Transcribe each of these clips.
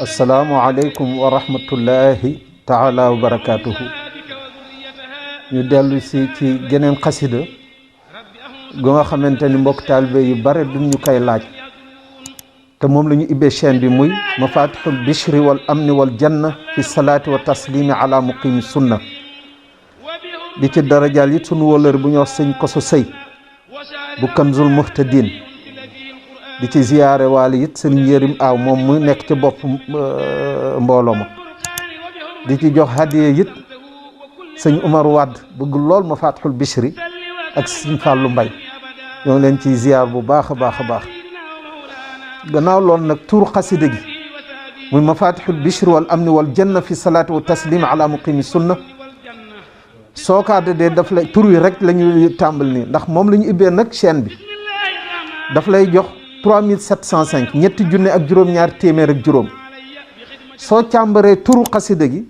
assalaamu aleykum wa rahmatullahi taala wa barakaatuhu. ñu dellu si ci geneen xasida gu nga xamante ni mbokk taalibe yu bare duñ ñu koy laaj te moom la ñu ibbee chaîne bi muy mafatihul bishri wal amni wal janna fi salaati wa taslimi ala muqimi sunna di ci darajaal it sunu wóllër bu ñu wax sëñ Koso Sëy bu Kanzul Muhtadin di ci ziyaare waale it sëñ Yërim Aaw moom mu nekk ci bopp mbooloo ma di ci jox hadiye it sëñ Umar Wadd bëgg lool mafatihul bishri ak sëñ Fàllu Mbay ñoo ngi leen ciy ziyaar bu baax a baax a baax. gannaaw loolu nag tur xasida gi muy mafatihul bishri wal amni wal janna fi salaati wa taslim ala muqimi sunna soo ko addadee daf lay tur wi rek la ñu tàmbal nii ndax moom la ñu ibbee nag chaîne bi daf lay jox 3705 ñetti junne ak juróom-ñaar téeméer ak juróom. soo càmbaree turu xasida gi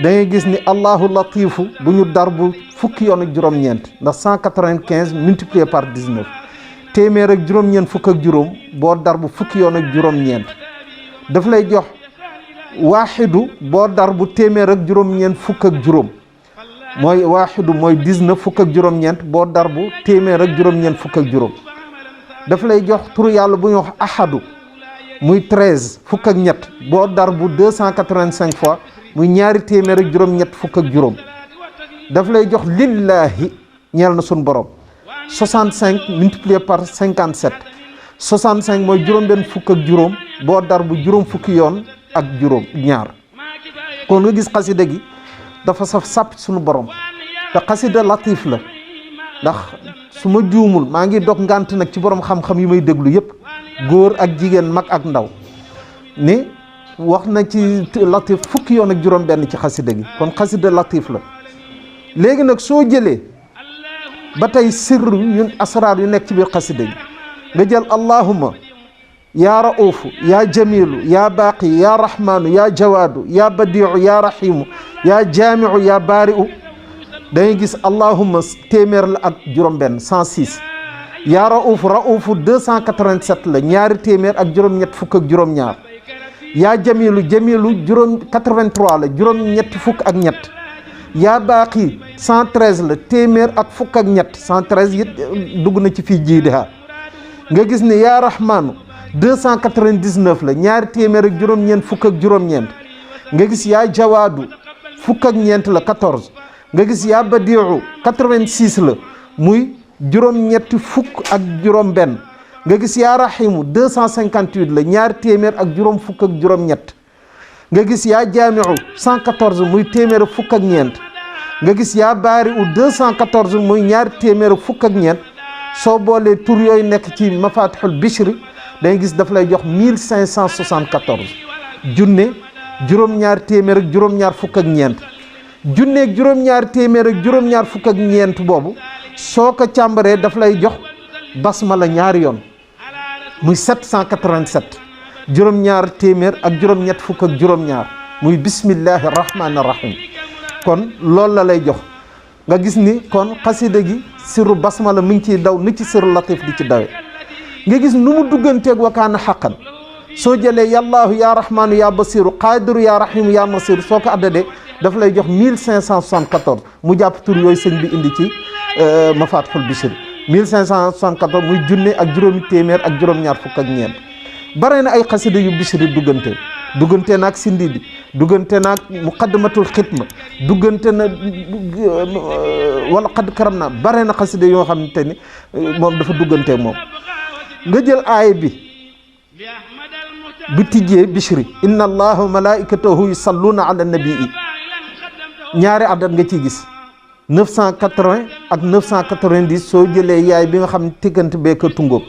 da ngay gis ni allahu latifu bu ñu dar bu fukki yoon ak juróom-ñeent ndax 195 multiplié par 19 téeméer ak juróom-ñeent fukk ak juróom boo dar bu fukki yoon ak juróom-ñeent daf lay jox waaxidu boo dar bu téeméer ak juróom-ñeent fukk ak juróom mooy waaxidu mooy 19 fukk ak juróom-ñeent boo dar bu téeméer ak juróom-ñeent fukk ak juróom daf lay jox turu yàlla bu ñuy wax ahadu muy 13 fukk ak ñett boo dar bu 285 fois muy ñaari téeméer ak juróom-ñett fukk ak juróom daf lay jox lillahi ñeel na suñu borom 65 multiplié par 57 65 mooy juróom-benn fukk ak juróom boo dar bu juróom fukki yoon ak juróom ñaar kon nga gis xasida gi dafa saf sàpp suñu borom te xasida latif la ndax su ma juumul maa ngi dog ngànt nag ci borom xam-xam yi may déglu yëpp góor ak jigéen mag ak ndaw ni wax na ci latif fukki yoon ak juróom benn ci xasida gi kon xasida latif la léegi nag soo jëlee ba tey sirru yu asraar yu nekk ci biir xasida gi nga jël allahumma yaa raufu yaa jamilu yaa baaqi yaa rahmaanu yaa jawaadu yaa badiu yaa rahimu yaa jaamiu yaa baariu dangay gis allahumma téeméer la ak juróom benn 106 yaa raufu 287 la ñaari téeméer ak juróom-ñett fukk ak juróom-ñaar yaa jamilu juróom 83 la juróom-ñetti fukk ak ñett yaa baaqi 113 la téeméer ak fukk ak ñett 113 it dugg na ci fii jiidiha nga gis ne yaa rahmaanu 299 la ñaari téeméer ak juróom-ñeent fukk ak juróom-ñeent nga gis yaa jawaadu fukk ak ñeent la 14 nga gis yaa badiu 86 la muy juróom-ñetti fukk ak juróom-benn nga gis yaa rahimu 258 la ñaari téeméer ak juróom fukk ak juróom-ñett nga gis yaa jaamiu 114 muy téeméer fukk ak ñeent nga gis yaa baariu 214 muy ñaari téeméer fukk ak ñeent soo boolee tur yooyu nekk ci mafatihul bishri dangay gis daf lay jox 1574 junne juróom-ñaar téeméer ak juróom-ñaar fukk ak ñeent junneeg juróom-ñaar téeméer ak juróom-ñaar fukk ak ñeent boobu soo ko càmbaree daf lay jox basmala ñaari yoon muy 787 juróom-ñaar téeméer ak juróom-ñett fukk ak juróom-ñaar muy bismillahi rahmaani rahim kon loolu la lay jox nga gis ni kon xasida gi sirru basmala mi ngi ciy daw ni ci sirru latif di ci dawe nga gis nu mu dugganteeg wakaana xaqan soo jëlee yallaahu yaa rahmaanu yaa basiru qaadiru yaa rahimu yaa nasiru soo ko addadee daf lay jox 1574 mu jàpp tur yooyu sëñ bi indi ci mafatihul bishri 1574 muy junne ak juróomi téeméer ak juróom-ñaar fukk ak ñeent bare na ay xasida yu bishri duggante naag sindidi duggante naag muqaddamatul xidma duggante na wala xad karam na bare na xasida yoo xamante ni moom dafa duggante moom nga jël aaya bi tijjee bishri inna allaha wa malaikatahu yusalluna ala nabii ñaari adat nga ciy gis 980 ak 990 soo jëlee yaay bi nga xam ne tiggante bee ko tungóob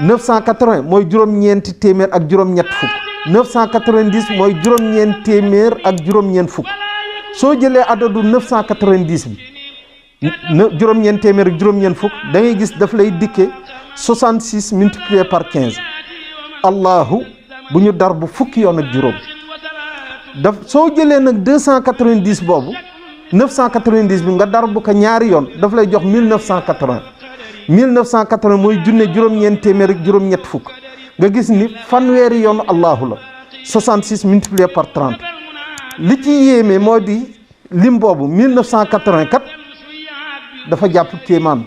980 mooy juróom-ñeenti téeméer ak juróom-ñett fukk 990 mooy juróom-ñeent téeméer ak juróom-ñeent fukk soo jëlee adadu 990 bi juróom-ñeent téeméer ak juróom-ñeent fukk da ngay gis daf lay dikke 66 multiplié par 15 allahu bu ñu dar bu fukki yoon ak juróom soo jëlee nag 290 boobu 990 bi nga dar bu ko ñaari yoon daf lay jox 1980 1980 mooy junne juróom-ñeent téeméer ak juróom-ñett fukk nga gis ni fanweeri yoonu allahu la 66 multiplié par 30 li ci yéeme moo di lim boobu 1984 dafa jàpp kéemaan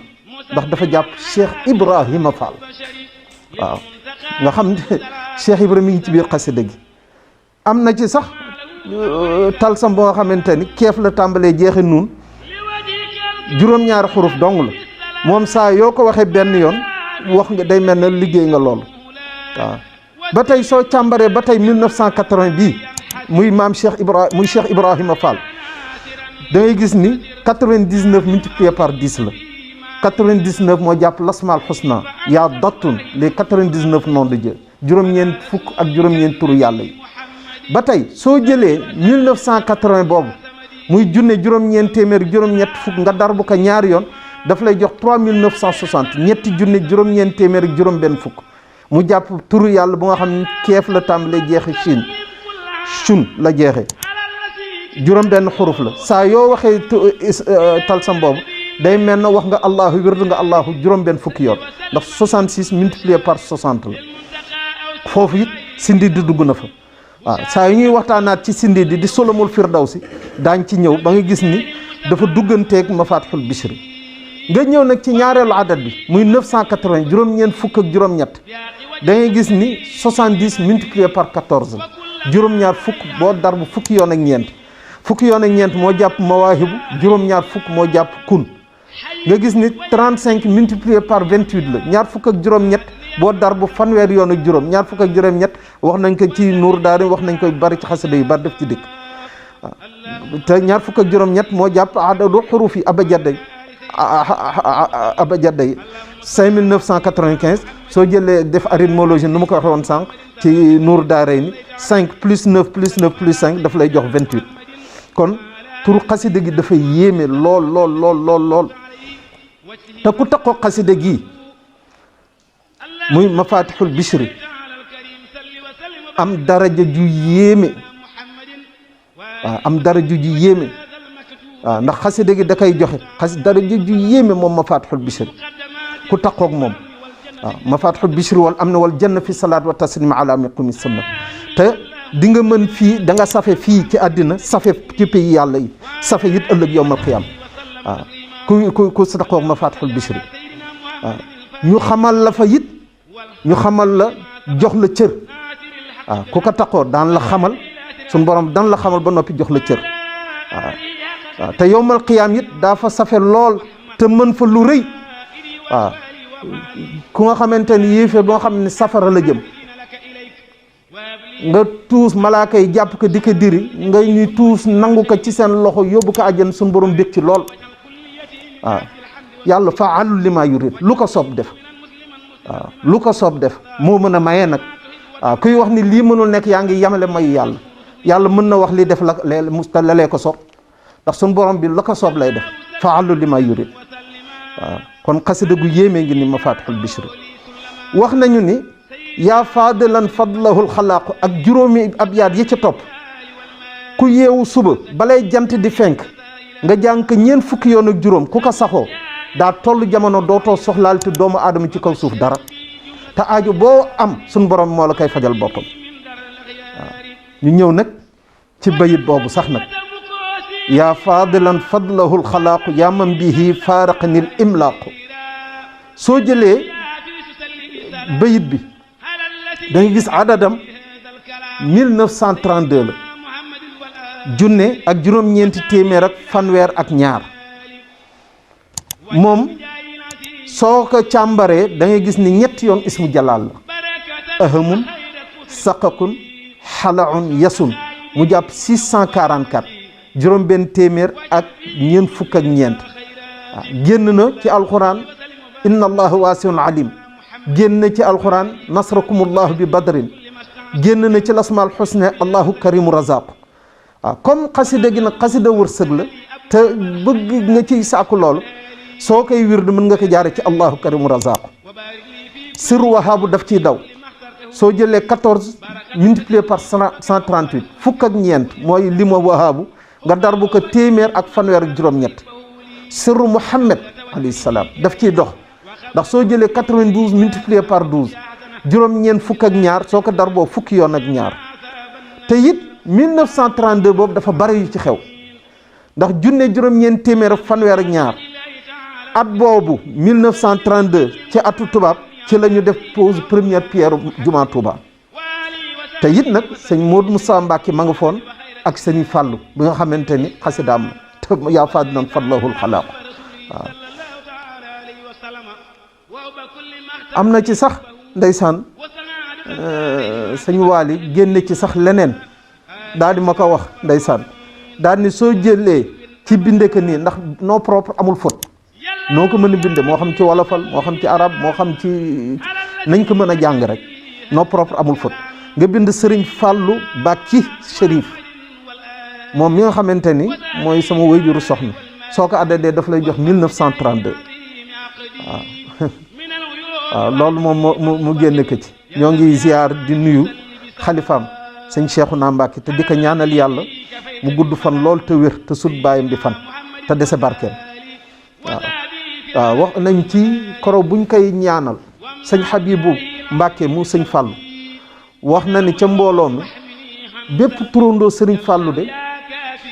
ndax dafa jàpp Cheikh Ibrahima Fall waaw nga xam ne Cheikh Ibrahima mi ngi ci biir xasida gi am na ci sax talsam boo xamante ni keef la tàmbalee jeexe nuun juróom-ñaari xuruf dong la moom saa yoo ko waxee benn yoon wax nga day mel ne liggéey nga loolu waaw ba tey soo càmbaree ba tey 1980 bii muy maam Cheikh Ibrahima Fall da ngay gis ni 99 multiplié par 10 la 99 moo jàpp lasmaal xusna yaa dattun les 99 noms de Dieu juróom-ñeent fukk ak juróom-ñeent turu yàlla yi ba tey soo jëlee 1980 boobu muy junne juróom-ñeent téeméer juróom-ñett fukk nga dar bu ko ñaari yoon daf lay jox 3960 ñetti junne juróom-ñeent téeméer ak juróom-benn fukk mu jàpp turu yàlla bu nga xam ne keef la tàmbalee jeexe Chine chun la jeexe juróom-benn xuruf la saa yoo waxee talsam boobu day mel na wax nga allahu wérdu nga allahu juróom-benn fukki yoon ndax 66 multiplié par 60 la foofu it sindi di dugg na fa waaw saa yu ñuy waxtaanaat ci sindi di solomul firdawsi daañ ci ñëw ba nga gis ni dafa dugganteeg mafatihul bichri nga ñëw nag ci ñaareelu adat bi muy 980 juróom-ñeent fukk ak juróom-ñett da ngay gis ni 70 multiplié par 14 la juróom-ñaar fukk boo dar bu fukki yoon ak ñeent fukki yoon ak ñeent moo jàpp mawaahibu juróom-ñaar fukk moo jàpp kun nga gis ni 35 multiplié par 28 la ñaar fukk ak juróom-ñett boo dar bu fanweer yoon ak juróom ñaar fukk ak juróom-ñett wax nañ ko ci nuur daari wax nañ koy bari ci xasida yu bari def ci dëkk waaw te ñaar fukk ak juróom-ñett moo jàpp adadu xuruf yi abajadda yi 5995 soo jëlee def arithmologie nu ma ko waxee woon sànq ci nuur daaray ni 5 plus 9 plus 9 plus 5 daf lay jox 28 kon turu xasida gi dafa yéeme lool te ku taxoo xasida gi muy mafatihul bichri am daraja ju yéeme waaw am daraja ju yéeme waaw ndax xasida gi da koy joxe daraja ju yéeme moom mafatihul bichri ku taxoog moom waaw mafatihul bichri wal am na wal janna fi salaat wa taslim ala miqumi sunna te di nga mën fii da nga safe fii ci àddina safe ci pays yàlla yi safe it ëllëg yowmal qiyaam waaw ku taxoog mafatihul bichri waaw ñu xamal la fa it ñu xamal la jox la cër waaw ku ko taxoo daan la xamal suñu borom daan la xamal ba noppi jox la cër waaw te yowmal qiyaam it daa fa safe lool te mën fa lu rëy waaw ku nga xamante ni yéefee boo xam ne safara la jëm nga tuus malaaka yi jàpp ko di ko diri nga ñuy tuus nangu ko ci seen loxo yóbbu ko àjjana suñu borom bég ci lool waaw yàlla fa'aalu limaa yurid lu ko soob def waaw lu ko soob def moo mën a maye nag waaw kuy wax ni lii mënul nekk yaa ngi yamale mayu yàlla mën na wax li def la lee ko soob ndax suñu borom bi la ko soob lay def fa'aalu limaa yurid waaw kon xasida gu yéemee ngi ni mafatihul bichri wax nañu ni yaa faadilan fadlahul xalaaqu ak juróomi abyaat yi ca topp ku yeewu suba balay jant di fenk nga jàng ko ñeent fukki yoon ak juróom ku ko saxoo daa toll jamono dootoo soxlaal te doomu aadama ci kaw suuf dara te aajo boo am suñ borom moo la koy fajal boppam waaw ñu ñëw nag ci bayit boobu sax nag yaa faadilan fadlahul xalaaqu yaa man bihi faaraqanil imlaaqu soo jëlee bayit bi da nga gis adadam 1932 la junne ak juróom-ñeenti téeméer ak fanweer ak ñaar moom soo ko càmbaree da ngay gis ni ñetti yoon ismu jalaal la ahamun saqakun xalaun yasun mu jàpp 644 juróom benn téeméer ak ñeent fukk ak ñeent waaw génn na ci alquran inna allaha waasiun alim génn na ci alquran nasrakumullahu bi badrin génn na ci lasmaal xusne allahu karimu razaqu waaw comme xasida gi nag xasida wërsëg la te bëgg nga ciy sàkku loolu soo koy wird mën nga ko jaare ci allahu karimu razaqu sir wahaabu daf ciy daw soo jëlee 14 multiplié par 138 fukk ak ñeent mooy lima wahaabu nga dar bu ko téeméer ak fanweer ak juróom-ñett sirru muhammad alayhi salaam daf ciy dox ndax soo jëlee 92 multiplié par 12 juróom-ñeent fukk ak ñaar soo ko darboo fukki yoon ak ñaar te it 1932 boobu dafa bari yu ci xew ndax junne juróom-ñeent téeméer ak fanweer ak ñaar at boobu 1932 ci atu tubaab ci la ñu def pose première pierre jumaa Touba te it nag sëñ Modou Moussa Mbacke ma nga foon ak sëñ Fàllu bi nga xamante ni xasidaam la te yaa fadilan fadlahul xalaaq waaw am na ci sax ndeysaan sëñ Waali génne ci sax leneen daal di ma ko wax ndeysaan daal ni soo jëlee ci binde ko nii ndax nom propre amul faute noo ko mën a binde moo xam ci wolofal moo xam ci arab moo xam ci nañ ko mën a jàng rek nom propre amul faute nga bind Sëriñ Fàllu Bàkki Chérif moom mi nga xamante ni mooy sama wayjuru soxna soo ko addadee daf lay jox 1932 waaw waaw loolu moom mu génne ko ci ñoo ngi ziar di nuyu xalifaam sëñ Cheikhouna Mbacke te di ko ñaanal yàlla mu gudd fan lool te wér te sut baayam di fan te dese barkeem waaw wax nañ ci koro buñ koy ñaanal sëñ Habibu Mbacke mu sëñ Fàllu wax na ni ca mbooloo mi bépp turandoo sëriñ Fàllu de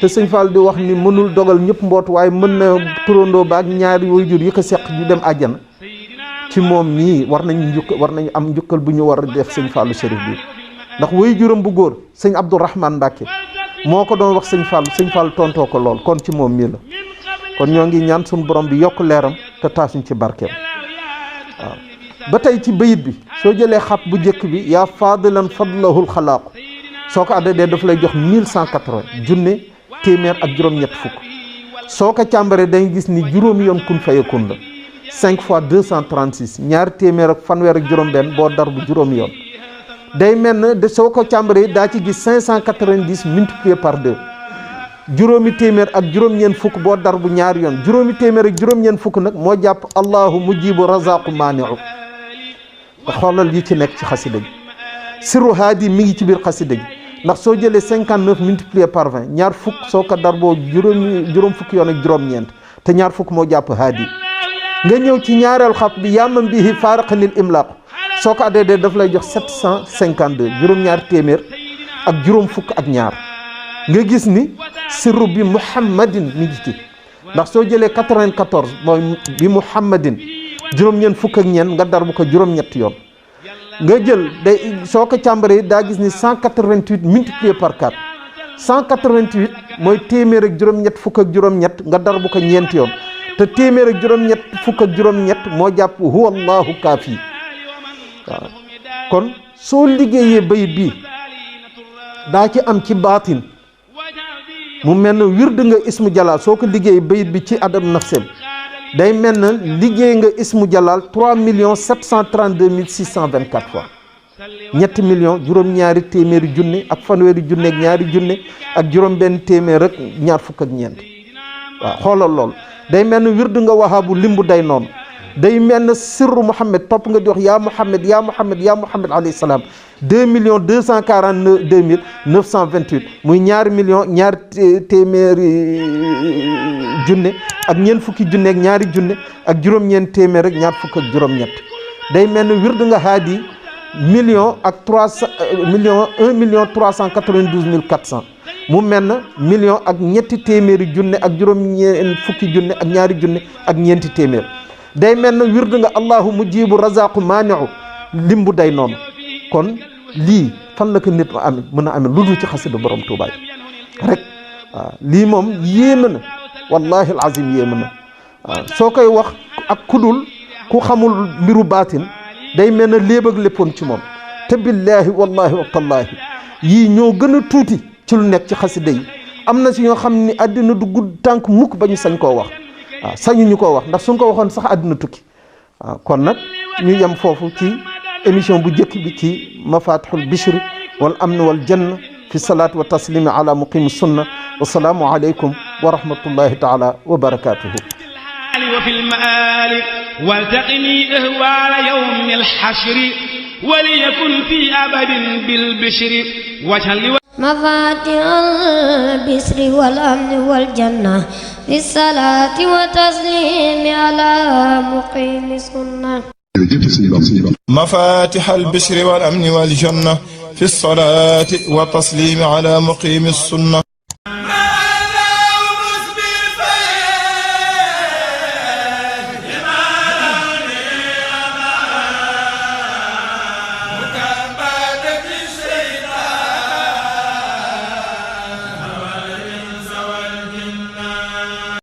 te sëñ Fàllu di wax ni mënul dogal ñëpp mboot waaye mën na turandoo ba ak ñaari waajur yi ko seq ñu dem àjjana ci moom nii war nañu am njukkal bu ñu war a def sëñ Fàllu Chérif bi ndax waajuram bu góor sëñ Abdourahmane Mbacke moo ko doon wax sëñ Fàllu tontoo ko lool kon ci moom mii la kon ñoo ngi ñaan suñu borom bi yokk leeram te taasuñ ci barkeem waaw ba tey ci bayit bi soo jëlee xab bu njëkk bi yaa fadilan fadlahul xalaaqu soo ko addadee daf lay jox 1180 junne téeméer ak juróom-ñett fukk soo ko càmbaree dañuy gis ni juróomi yoon kun fayakun la 5 fois 236 ñaari téeméer ak fanweer ak juróom-benn boo dar bu juróomi yoon day mel ne de soo ko càmbaree daa ci gis 590 multiplié par 2 juróomi téeméer ak juróom-ñeent fukk boo dar bu ñaari yoon juróomi téeméer ak juróom-ñeent fukk nag moo jàpp allahu mujibu razaqu maaniu xoolal yi ci nekk ci xasida gi sirru haadi mi ngi ci biir xasida gi ndax soo jëlee 59 multiplié par 20 ñaar fukk soo ko dar boo juróom fukki yoon ak juróom-ñeent te ñaar fukk moo jàpp haadi nga ñëw ci ñaareel xab bi yàmmam bihi faaraqanil imlaaq soo ko addee daf lay jox 752 juróom-ñaar téeméer ak juróom fukk ak ñaar nga gis ni sirru bi muhammadin mi ngi ci ndax soo jëlee 94 mooy bi muhammadin juróom-ñeent fukk ak ñeent nga dar bu ko juróom-ñetti yoon nga jël day soo ko càmbaree daa gis ni 188 multiplié par 4 188 mooy téeméer ak juróom-ñett fukk ak juróom-ñett nga dar bu ko ñeenti yoon te téeméer ak juróom-ñett fukk ak juróom-ñett moo jàpp huwa allahu kaafi waaw kon soo liggéeyee bayit bii daa ci am ci baatin mu mel ne wird nga ismu jalaal soo ko liggéeyee bayit bi ci adab nafsem day mel na liggéey nga ismu jalaal 3 732 624 fois ñetti millions juróom-ñaari téeméeri junne ak fanweeri junne ak ñaari junne ak juróom-benn téeméer ak ñaar fukk ak ñeent waaw xoolal lool day mel ne wird nga wahaabu limbu day noonu day mel ne sirru Muhammad topp nga di wax yaa Muhammad yaa Muhammad yaa Muhammad alayhi salaam 2 242 928 muy ñaari millions ñaari téeméeri junne ak ñeent fukki junne ak ñaari junne ak juróom-ñeent téeméer ak ñaar fukk ak juróom-ñett day mel ne wird nga haadi million ak 1 492 mu mel na million ak ñetti téeméeri junne ak juróom-ñeent fukki junne ak ñaari junne ak ñeenti téeméer day mel na wird nga allahu mujibu razaqu maaniu limbu day noonu kon lii fan la ko nit mën a amee lu dul ci xasida borom tuubaay rek waaw lii moom yéeme na wallahi alazim yéeme na waaw soo koy wax ak kudul ku xamul mbiru baatin day mel na léeb ak léppoon ci moom te billahi wallahi wa tallahi yii ñoo gën a tuuti ci lu nekk ci xasida yi am na si ñoo xam ni àddina du gudd tànk mukk ba ñu sañ koo wax waaw sañu ñu koo wax ndax suñ ko waxoon sax àddina tukki waaw kon nag ñu yem foofu ci émission bu njëkk bi ci mafatihul bishri wal amn wal janna fi salaat wa taslimi ala muqim sunna wa salaamu aleykum wa rahmatullahi taala wa barakatuhu وفي المآل والتقني إهوال يوم الحشر وليكن في أبد بالبشر وجل مفاتيح البشر والأمن والجنة في الصلاة وتسليم على مقيم سنة مفاتح البشر والأمن والجنة في الصلاة والتسليم على مقيم السنة